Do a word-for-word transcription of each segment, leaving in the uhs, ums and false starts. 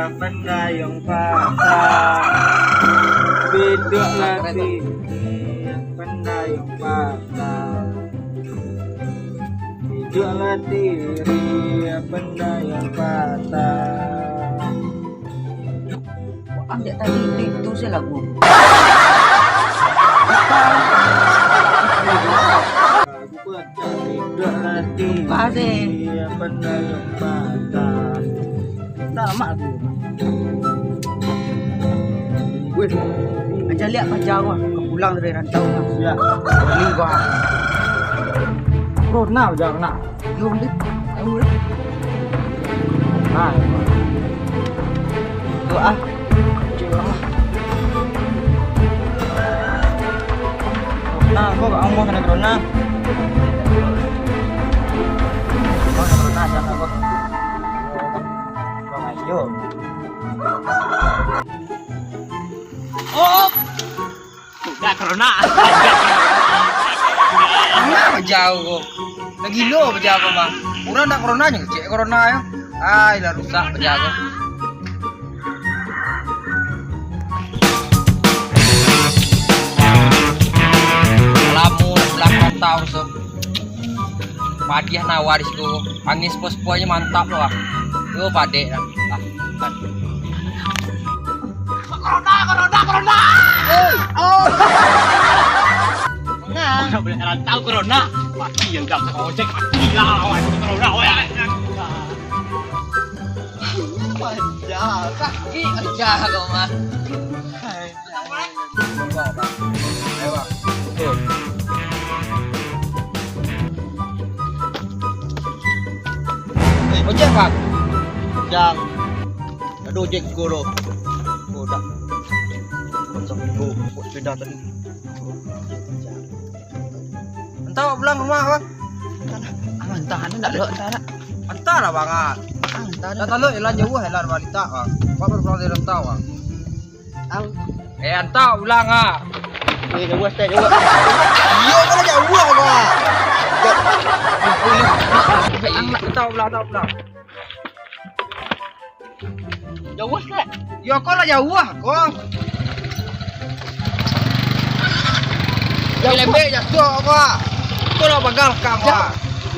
Pandai yang patah, biduak lah tinggi, pandai yang patah, biduak lah tinggi, pandai yang patah. Wah, ambiak tadi itu sajo lagu. Lupa sih. Tamak aku. Weh, aja liak paja wah, ka pulang dari rantau mah. Siap. Beli wah. Corona aja nak. Yo, ambil. Tahu lah. Nah, tu ah. Cik orang lah. Nah, kau kat rumah kena corona. Kau kena corona, jangan kau. Kau ayo. Oh. Dah corona. Corona bajau ko. Dah gilo bajau ko, Bang. Urang dak corona nyo, cek corona yo. Ai, lah rusak bajau ko. Lamo lah balakang taun so. Padiah nawa di situ. Angin sepoi-sepoinyo mantap tu lah. Yo, padek lah. Ah, bukan. Corona, corona, corona! Oh. Nah. Orang boleh rantau corona. Mati yang gak sama ojek, mati lah lawan corona, weh. Iya, Pak. Jahat. Sakit aja kau mah. Hai. Ayo, Bang. Oke. Eh, ojek, Bang. Jang. Ado ojek ko lo. Ko dak. Ko, ko sepeda tadi. Entah pulang rumah, Bang. Entah lah. Ah, entah, ado ndak lo, entah lah. Entah lah, Bang, ah. Ah, entah, ado ndak lo. Jalan jauah, jalan balita, Bang. Bang baru pulang dari rantau, Bang. Ang. Eh, entah pulang, ah. Eh, jauah, stay, jauah. Iyo, kan jauah, Bang. Ang, entah pulang, entah pulang. Jauah sikok. Yo, ko lah jauah, ko. Lembek jatuah, ko. Ko lah bagal kang, ko.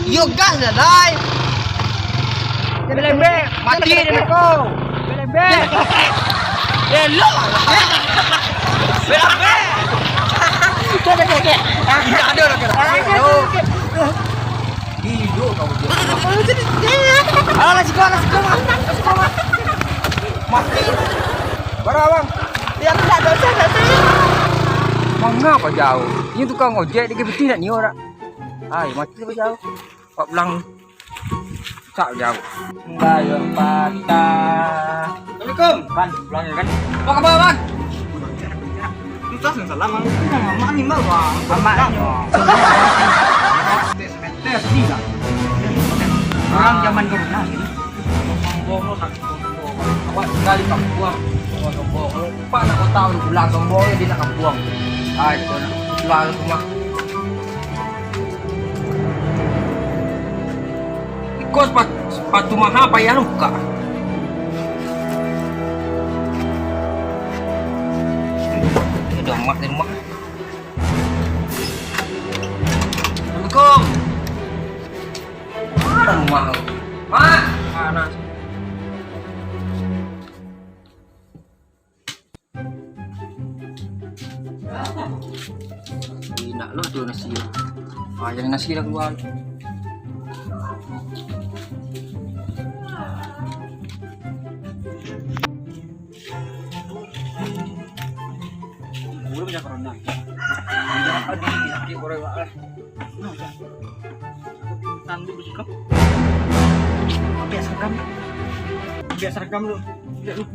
Yo, gas lah, dai. Lembek, mati dia, ko. Lembek. Elok. Lembek. Cek, cek, cek. Tidak ada lagi. Ayo. Gilo kau je. Alah, sikok, alah, sikok, Bang. Sikok, Bang. Mati. Bara, Bang? Yo, aku ndak dosa, ndak dosa. Manga bajau? Inyo tukang ojek, di K P T nak nio dak? Ai, mati bajau. Pak pulang. Cak jauh. Bayang patah. Assalamualaikum. Kan, pulang ya kan? Apa kabar, Bang? Susah sih, salam, Bang. Mamak ni, Bang. Mamak ni. Tes, tes, tes, ni lah. Orang zaman corona ni. Sombong lo, nak sombong. Awak tinggal di kampuang. Sombong, sombong. Kalau empat nak kota, pulang sombong, dia nak kampuang. Ah, itu nak pulang rumah. Iko sepa-, sepatu maha payah lukak. Ini ado mak di rumah. Assalamualaikum. Mana rumah tu? Mak! Panas. Enak lo tu nasi. Ah, yang nasi dah keluar. Belum dah corona. Dah tadi sakit orang lah. Nah, dah. Tandu sikap. Biasa rekam. Biasa rekam lu. Lihat lu.